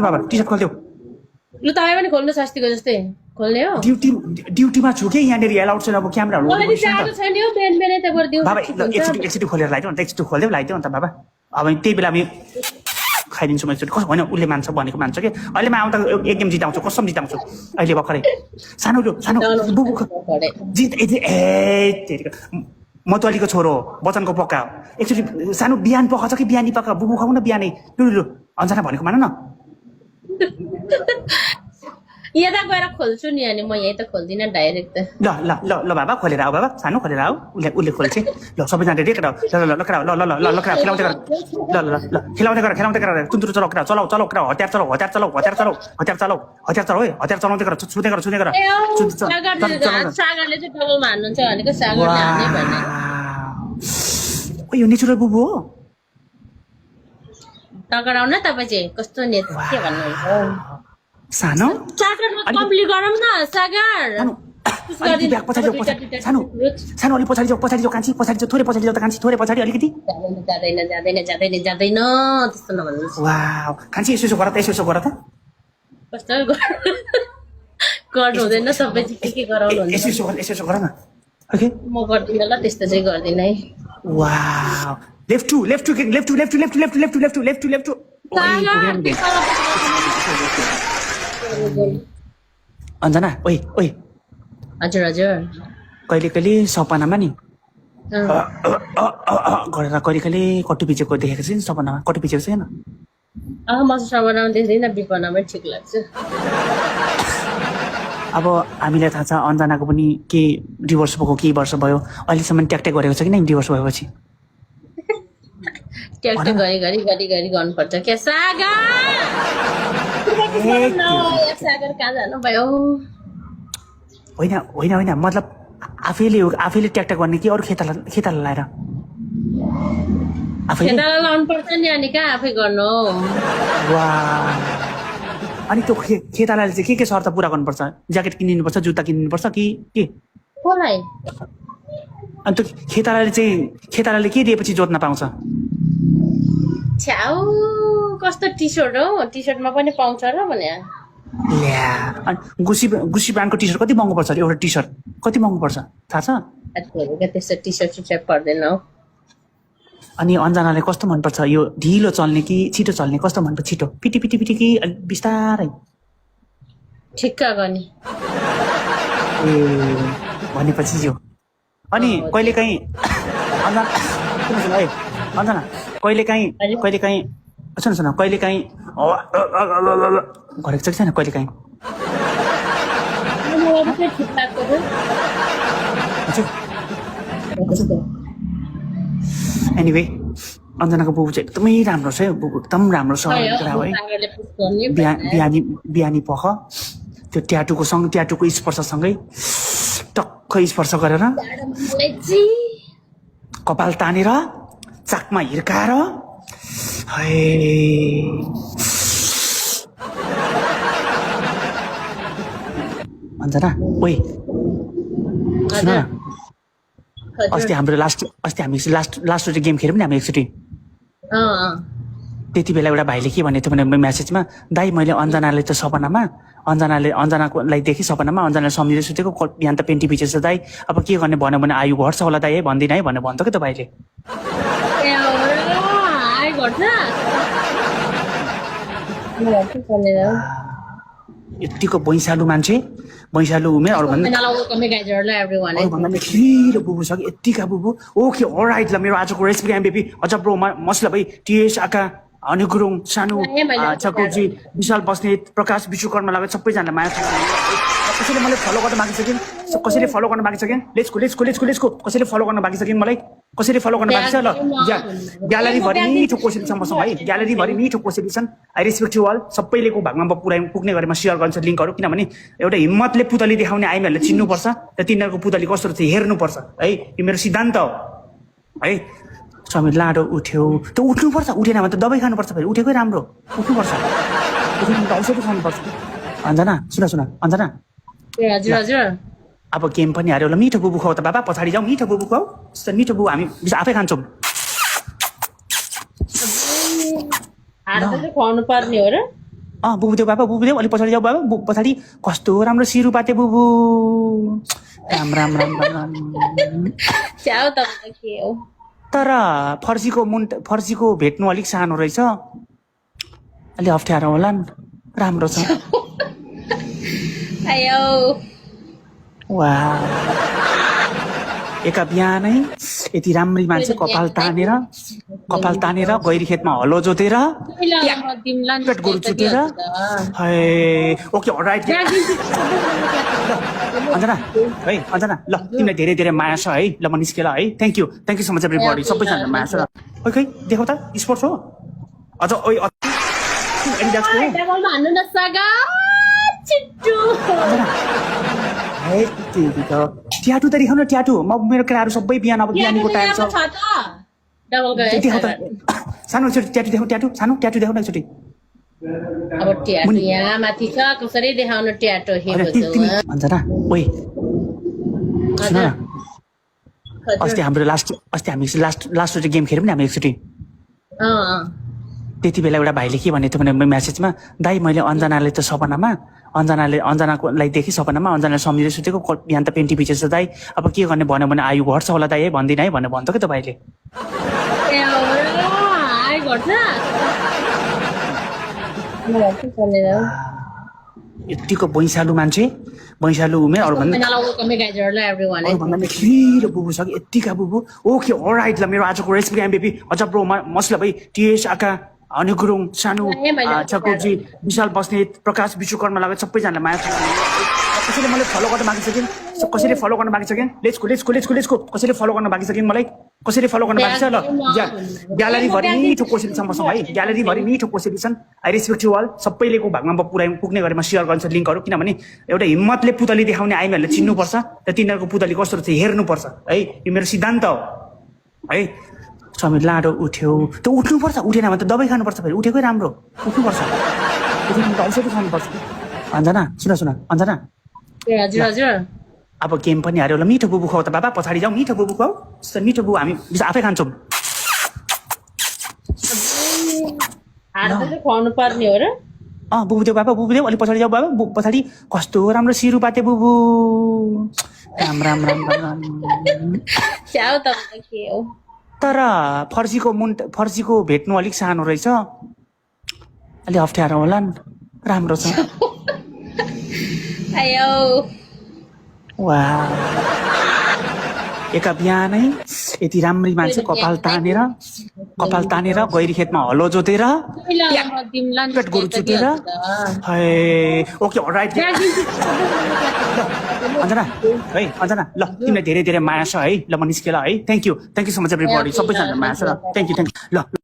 बाबा T short खोलिदेऊ लु तपाईँ पनि खोल्नु अस्तिको जस्तै खोल्ने हो ड्युटीमा छु कि यहाँनिर एलाउड छैन अब क्यामेराहरू मलाई चाहिँ छैन हो बिहान बिहानै त बरु दिउँसो बाबा एकचोटि खोलेर लगाइदिउ अन्त एकचोटि खोलिदेऊ लगाइदिउ अन्त बाबा अब त्यही बेला हामी खाइदिन्छु म एकचोटि कसो होइन उसले मान्छ भनेको मान्छ कि अहिले म आउँदा एक गेम जिताउँछु कसम जिताउँछु अहिले भर्खरै सानो बुबु जित मतवालीको छोरो हो वचनको पक्का हो एकचोटि सानो बिहान पकाउँछ कि बिहानी पक्का बुबु खाऊ न बिहानै लु अन्जना भनेको मान न यता गएर खोल्छु नि अनि म यही त खोल्दिनँ डाइरेक्ट त ल बाबा खोलेर आऊ बाबा सानो खोलेर आऊ उसले खोल्छ ल सबैजना रेडी केटा खेलाउँदै गर तुन्तुरु चलाउ केटा हतियार चलाउँदै गर छुँदै गर सागरले चाहिँ डबल मान्नुहुन्छ भनेको सागरले हान्नै भन्ने यो नेचुरल बुबु हो टकराउन तपाईँ चाहिँ कस्तो नेत के भन्नुहुन्छ सानो सागरमा कम्प्लिट गरौँ न सागर सानो अलिक पछाडि जाऊ कान्छी पछाडि जाऊ थोरै पछाडि जाऊ त कान्छी थोरै पछाडि अलिकति जाँदैन त्यस्तो नभन्नुहोस् वाउ कान्छी यसो गर त कस्तो गर्नु हुँदैन सबै चाहिँ के गराउनु हुन्छ यसो गर न ओके म गर्दिनँ ल त्यस्तो चाहिँ गर्दिनँ है वाउ लेफ्ट टु अन्जना ओइ हजुर कहिले सपनामा नि गरेर कहिले कटु पिचेको देखेको छु नि सपनामा कटु पिचेको छैन म सपनामा देख्दिनँ विपनामै ठिक लाग्छ अब हामीलाई थाहा छ अन्जनाको पनि के डिभोर्स भएको केही वर्ष भयो अहिलेसम्म ट्याक्ट्याक गरेको छ कि नै डिभोर्स भएपछि ट्याक्ट्याक गरी गर्नुपर्छ क्या सागर कहाँ जानु भयो होइन मतलब आफैले ट्याक्ट्याक गर्ने कि अरू खेताला लाएर खेताला लाउनु पर्छ नि अनि कहाँ आफै गर्नु अनि त्यो खेतालाले चाहिँ के शर्त पुरा गर्नुपर्छ ज्याकेट किनिनुपर्छ जुत्ता किनिनुपर्छ कि के कसलाई अनि त्यो खेतालाले के दिएपछि जोत्न पाउँछ छ्याउ कस्तो टी सर्ट हो टी सर्टमा पनि पाउँछ र भने अनि गुसी ब्रान्डको टी सर्ट कति महँगो पर्छ एउटा टी सर्ट कति महँगो पर्छ थाहा छ त्यस्तो टी सर्ट पर्दैन अनि अन्जनालाई कस्तो मनपर्छ यो ढिलो चल्ने कि छिटो चल्ने कस्तो मनपर्छ छिटो पिटी कि बिस्तारै ठिक्क गर्ने ए भनेपछि यो अनि कहिलेकाहीँ अन्जना कहिलेकाहीँ सुन कहिलेकाहीँ गरेको छ कि छैन कहिलेकाहीँ एनिवे अन्जनाको बुबु चाहिँ एकदमै राम्रो छ है बुबु एकदम राम्रो छ कुरा हो है बिहानी पख त्यो ट्याटुको स्पर्शसँगै टक्क स्पर्श गरेर कपाल तानेर चाकमा हिर्काएर अन्जना ओइ सुन न अस्ति हामी लास्ट गेम खेल्यौँ नि हामी एकचोटि त्यति बेला एउटा भाइले के भनेको थियो भने म्यासेजमा दाइ मैले अन्जनाले त सपनामा अन्जनाकोलाई देखेँ सपनामा अन्जनाले सम्झिँदै सुतेको बिहान त पेन्टी पिचेछ दाइ अब के गर्ने भन्यो भने आयु घट्छ होला दाइ है भन्दिनँ है भनेर भन्थ्यो कि त भाइले यतिको बैशालु मान्छे बैशालु उमेर अरूभन्दा खिलो बुबु छ कि यतिका बुबु ओके अलराइट ल मेरो आजको रेसिपी एमबिपी अझ ब्रो मसला भाइ टिएस आका हनी गुरुङ सानु चकोजी विशाल बस्नेत प्रकाश विश्वकर्मा लगायत सबैजनालाई माया कसैले मलाई फलो गर्न बाँकी छ कि कसैले फलो गर्न बाँकी छ कि लेट्सको कसैले फलो गर्न बाँकी छ कि मलाई कसैले फलो गर्न बाँकी छ ल ग्यालरीभरि मिठो कोसेली छ मसँग है ग्यालरीभरि मिठो कोसेली छन् आई रेस्पेक्ट यु अल सबैले को भागमा पुग्ने गरेमा सेयर गर्छ लिङ्कहरू किनभने एउटा हिम्मतले पुतली देखाउने आइमाहरूले चिन्नुपर्छ र तिनीहरूको पुतली कस्तो रहेछ हेर्नुपर्छ है यो मेरो सिद्धान्त हो है समीर लाडो उठ्यो त उठ्नुपर्छ उठेन भने त दबाई खानुपर्छ फेरि उठेकै राम्रो उठ्नुपर्छ औषधि खानुपर्छ अन्जना सुन अन्जना हजुर अब गेम पनि हार्यो होला मिठो बुबु खुवाउ त बाबा पछाडि जाउँ मिठो बुबु खुवाउ मिठो बुबु हामी आफै खान्छौँ खुवाउनु पर्ने हो र बुबु देऊ बाबा बुबु देऊ अलिक पछाडि जाऊ बाबा पछाडि कस्तो राम्रो सिरुपाते बुबु राम राम राम राम राम च्याउ तपाईँ त के हो तर फर्सीको भेट्नु अलिक सानो रहेछ अलि अप्ठ्यारो होला नि राम्रो छ आयो वा एका बिहानै यति राम्री मान्छे कपाल तानेर गैरी खेतमा हलो जोतेर पेट गोरु चुटेर ओके अलराइट अञ्जना है अञ्जना ल तिमीलाई धेरै धेरै माया छ है ल म निस्केर है thank you so much everybody सबैजना माया छ खै देखाउ त स्पोर्ट्स हो अझ डबलमा हान्नु न सगा छिट्टो ट्याटु त देखाउन ट्याटु मेरो केटाहरू सबै बिहान अब बिहानीको टाइम छ देखाउ त सानो एकचोटि ट्याटु सानो ट्याटु देखाउन एकचोटि अब ट्याटो यहाँ माथि छ कसरी देखाउनु ट्याटो अञ्जना ओइ सुन न अस्ति हामी लास्ट गेम खेल्यौँ नि हामी एकचोटि त्यति बेला एउटा भाइले के भनेको थियो भने म्यासेजमा दाइ मैले अन्जनालाई त अन्जनालाई देखि सपनामा अन्जनालाई सम्झिँदै सुतेको बिहान त पेन्टी पिचेछ दाइ अब के गर्ने भन्यो भने आयु घट्छ होला दाइ है भन्दिनँ है भनेर भन्थ्यो क्या त भाइले यतिको बैसालु मान्छे बैसालु उमेर अरू भन्दा खिरो बुबु छ कि यतिका बुबु ओके अलराइट ल मेरो आजको रेसिपी एमबिपी अझ ब्रो मसला भाइ टिएस आका अनिल गुरुङ सानु चकोजी विशाल बस्नेत प्रकाश विश्वकर्मा लगायत सबैजनालाई माया कसैले मलाई फलो गर्न बाँकी छ कि कसैले फलो गर्न बाँकी छ कि लेट्सको कसैले फलो गर्न बाँकी छ कि मलाई कसैले फलो गर्न बाँकी छ ल ग्यालरीभरि मिठो कोसेली छ मसँग है ग्यालरीभरि मिठो कोसेली छन् आई रेस्पेक्ट यु अल सबैले को भागमा पुग्ने गरेमा सेयर गर्छ लिङ्कहरू किनभने एउटा हिम्मतले पुतली देखाउने आइमाहरूले चिन्नुपर्छ र तिनीहरूको पुतली कस्तो रहेछ हेर्नुपर्छ है यो मेरो सिद्धान्त हो है समीर लाडो उठ्यो त्यो उठ्नुपर्छ उठेन भने त दबाई खानुपर्छ फेरि उठेकै राम्रो उठ्नुपर्छ औषधि खानुपर्छ अञ्जना सुन अञ्जना अब गेम पनि हार्यो होला मिठो बुबु खुवाउ त बाबा पछाडि जाउँ मिठो बुबु खुवाउ मिठो बुबु हामी आफै खान्छौँ खुवाउनु पर्ने हो र बुबु देऊ बाबा बुबु देऊ अलिक पछाडि जाऊ बाबा पछाडि कस्तो राम्रो सिरुपाते बुबु राम राम राम राम च्याउ तपाईँ त के हो तर फर्सीको भेट्नु अलिक सानो रहेछ अलि अप्ठ्यारो होला नि राम्रो छ आयो वा एका बिहानै यति राम्री मान्छे कपाल तानेर गैरी खेतमा हलो जोतेर पेट गोरु चुटेर ओके अलराइट अञ्जना है अञ्जना ल तिमीलाई धेरै धेरै माया छ है ल म निस्केर है thank you so much everybody सबैजनालाई माया छ र थ्याङ्क यू ल